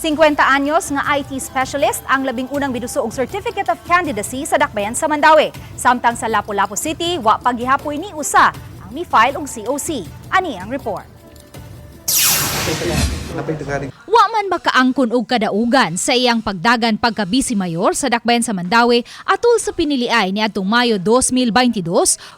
50 anyos nga IT specialist ang 11 miduso og Certificate of Candidacy sa Dakbayan sa Mandaue. Samtang sa Lapu-Lapu City, wa pa gihapoy ni usa ang mi-file og COC. Ani ang report. Wa man makaangkon og kadaugan sa iyang pagdagan pagka vice mayor sa Dakbayan sa Mandaue atol sa piniliay niadtong Mayo 2022,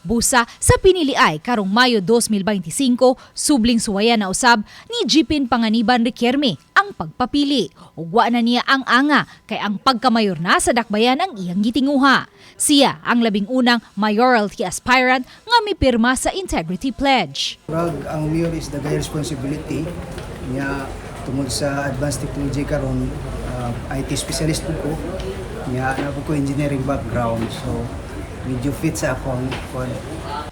busa sa piniliay karong Mayo 2025, subling suwayan na usab ni Jipin Panganiban Riquerme ang pagpapili. Ug wa na niya ang anga kay ang pagkamayor na sa Dakbayan ang iyang gitinguha. Siya ang 11 mayoralty aspirant nga mipirma sa Integrity Pledge. Murag ang mayor is the responsibility niya tungod sa advanced technology karon, IT specialist po ko niya, na po ko engineering background, so medyo fit sa akong kuan.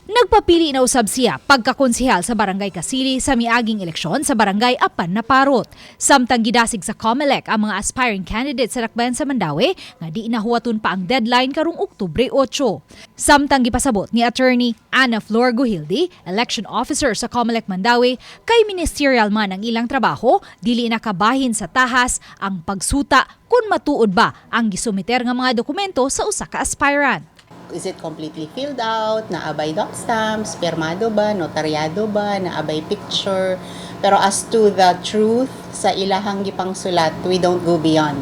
Nagpapili na usab siya pagkakonsehal sa Barangay Kasili sa miaging eleksyon sa barangay apan naparot. Samtang gidasig sa COMELEC ang mga aspiring candidates sa Dakbayan sa Mandaue nga di na huwaton pa ang deadline karong Oktubre 8. Samtang gipasabot ni Attorney Ana Flor Guhildi, election officer sa COMELEC Mandaue, kay ministerial man ang ilang trabaho, dili na kabahin sa tahas ang pagsuta kung matuod ba ang gisumiter nga mga dokumento sa usa ka aspirant. Is it completely filled out? Naa bay doc stamps? Pirmado ba? Notaryado ba? Naa bay picture? Pero as to the truth sa ilahang gipangsulat, we don't go beyond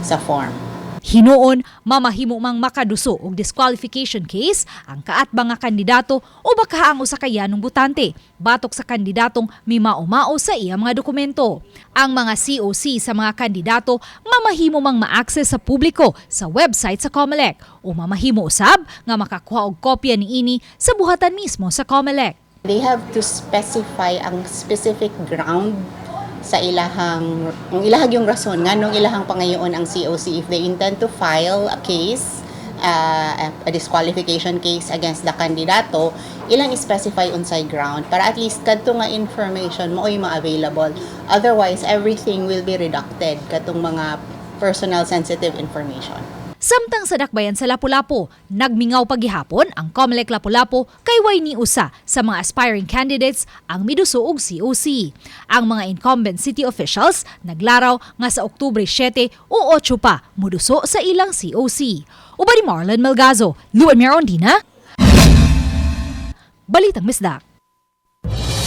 sa form. Hinuon, mamahimo mang makaduso og disqualification case ang kaatbang nga kandidato o baka ang usa ka yanong botante batok sa kandidatong mimao-mao sa iya mga dokumento. Ang mga COC sa mga kandidato mamahimo mang ma-access sa publiko sa website sa COMELEC o mamahimo usab nga makakuha og kopya niini sa buhatan mismo sa COMELEC. They have to specify ang specific ground sa ilahang ang ilahang yung rason nganong ilahang pangayoon ang COC if they intend to file a case, a disqualification case against the kandidato, ilang specify unsay ground para at least kadto nga information mao'y ma-available. Otherwise, everything will be redacted, katong mga personal sensitive information. Samtang sa Dakbayan sa Lapu-Lapu, nagmingaw pagihapon ang COMELEC Lapu-Lapu kay way ni usa sa mga aspiring candidates ang miduso og COC. Ang mga incumbent city officials naglaraw nga sa Oktubre 7 o 8 pa muduso sa ilang COC. Uban ni Marlon Melgazo, Luan Mirondina, Balitang Bisdak.